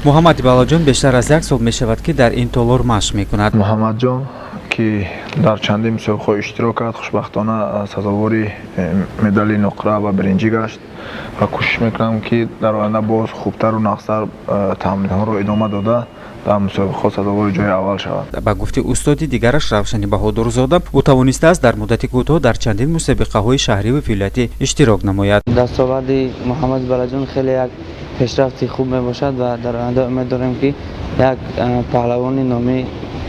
Муҳаммад Балаҷон бештар аз як сол мешавад, ки дар ин толор машқ мекунад. Муҳаммадҷон, ки дар чандин мусобиқаҳо иштирок кард, хушбахтона сазовори медали нуқра ва биринҷӣ гашт ва кӯшиш мекунам, ки дар оянда боз хубтару нағзтар тамринҳоро идома дода, дар мусобиқаҳо сазовори ҷои аввал шавад. Ба гуфти устоди дигараш Равшани Баҳодурзода, ӯ тавонистааст дар муддати кӯтоҳ дар чандин мусобиқаҳои шаҳриву вилоятӣ иштирок намояд. Дастоварди Муҳаммад Балаҷон хеле як пешрафти хуб мебошад ва дар оянда умед дорем, ки як паҳлавони номӣ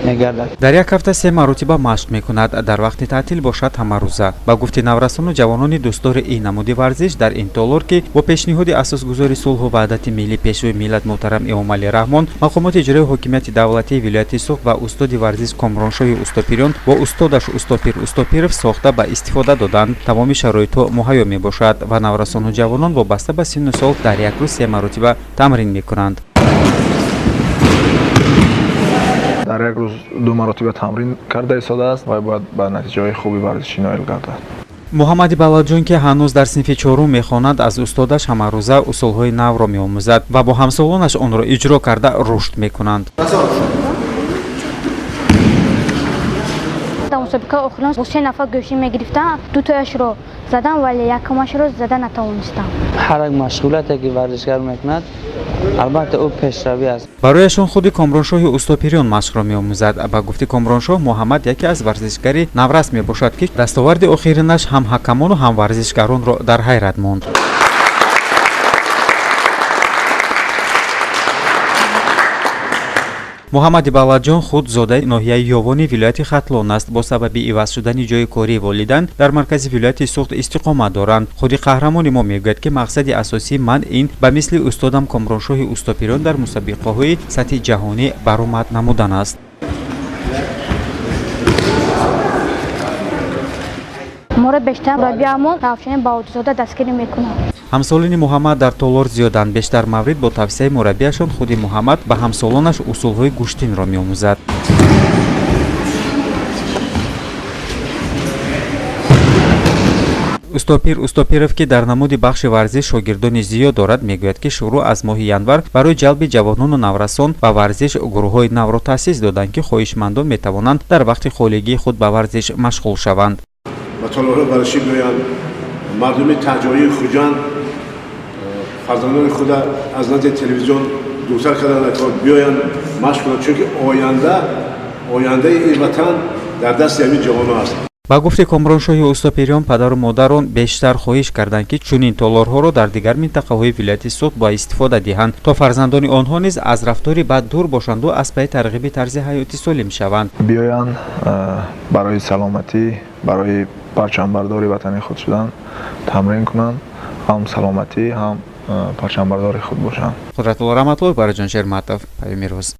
мегардад. Дар як ҳафта се маротиба машқ мекунад, дар вақти таътил бошад, ҳамарӯза. Ба гуфти наврасону ҷавонони дӯстдори ин намуди варзиш, дар ин толор, ки бо пешниҳоди асосгузори сулҳу ваҳдати миллӣ, пешвои миллат муҳтарам Эмомалӣ Раҳмон, мақомоти иҷроии ҳокимияти давлатии вилояти Суғд ва устоди варзиш Комроншоҳи Устопирён бо устодаш Устопир Устопиров сохта ба истифода доданд, тамоми шароитҳо муҳайё мебошад ва наврасону ҷавонон вобаста ба синну сол дар як рӯз се маротиба тамрин мекунанд. Дар як рӯз ду маротиба тамрин карда истодааст ва бояд ба натиҷаҳои хуби варзишӣ ноил гардад. Муҳаммади Балаҷон, ки ҳанӯз дар синфи чорум мехонад, аз устодаш ҳамарӯза усулҳои навро меомӯзад ва бо ҳамсолонаш онро иҷро карда рушд мекунанд. Дар мусобиқаи охирон бо се нафар гӯштӣ мегирифтам, дутояшро задам, вале якумашро зада натавонистам. Ҳар як машғулияте, ки варзишгар мекунад, албатта, ӯ пешравӣ аст. Барояшон худи Комроншоҳи Устопирён машқро меомӯзад. Ба гуфти Комроншоҳ, Муҳаммад яке аз варзишгари наврас мебошад, ки дастоварди охиринаш ҳам ҳакамону ҳам варзишгаронро дар ҳайрат монд. Муҳаммади Балаҷон худ зодаи ноҳияи Ёвони вилояти Хатлон аст. Бо сабаби иваз шудани ҷои кории волидан дар маркази вилояти Суғд истиқомат доранд. Худи қаҳрамони мо мегӯяд, ки мақсади асосии ман ин ба мисли устодам Комроншоҳи Устопирён дар мусобиқаҳои сатҳи ҷаҳонӣ баромад намудан аст. Моро бештар мураббиамон Равшани Баҳодурзода дастгирӣ мекунад. Ҳамсолони Муҳаммад дар толор зиёданд. Бештар маврид бо тавсияи мураббиашон худи Муҳаммад ба ҳамсолонаш усулҳои гӯштинро меомӯзад. Устопир Устопиров, ки дар намуди бахши варзиш шогирдони зиёд дорад, мегӯяд, ки шурӯъ аз моҳи январ барои ҷалби ҷавонону наврасон ба варзиш гурӯҳҳои навро таъсис доданд, ки хоҳишмандон метавонанд дар вақти холигии худ ба варзиш машғул шаванд. Ба толорҳои варзишӣ биёянд. Мардуми таҳҷоии Хуҷанд фарзандони худа аз назди телевизион дуртар кардан, биёянд, машқ кунанд, чунки ояндаи ин ватан дар дасти ҳамин ҷавонон аст. Ба гуфти Комроншоҳи Устопирён, падару модарон бештар хоҳиш карданд, ки чунин толорҳоро дар дигар минтақаҳои вилояти Суғд ба истифода диҳанд, то фарзандони онҳо низ аз рафтори бад дур бошанду аз пайи тарғиби тарзи ҳаёти солим шаванд. Биёянд, барои саломатӣ, барои парчамбардори ватани худ шудан тамрин кунанд, ҳам саломатӣ, ҳам парчамбардори худ бошанд. Қудратулло Раҳматуллоев, Бараҷон Шерматов, Паёми рӯз.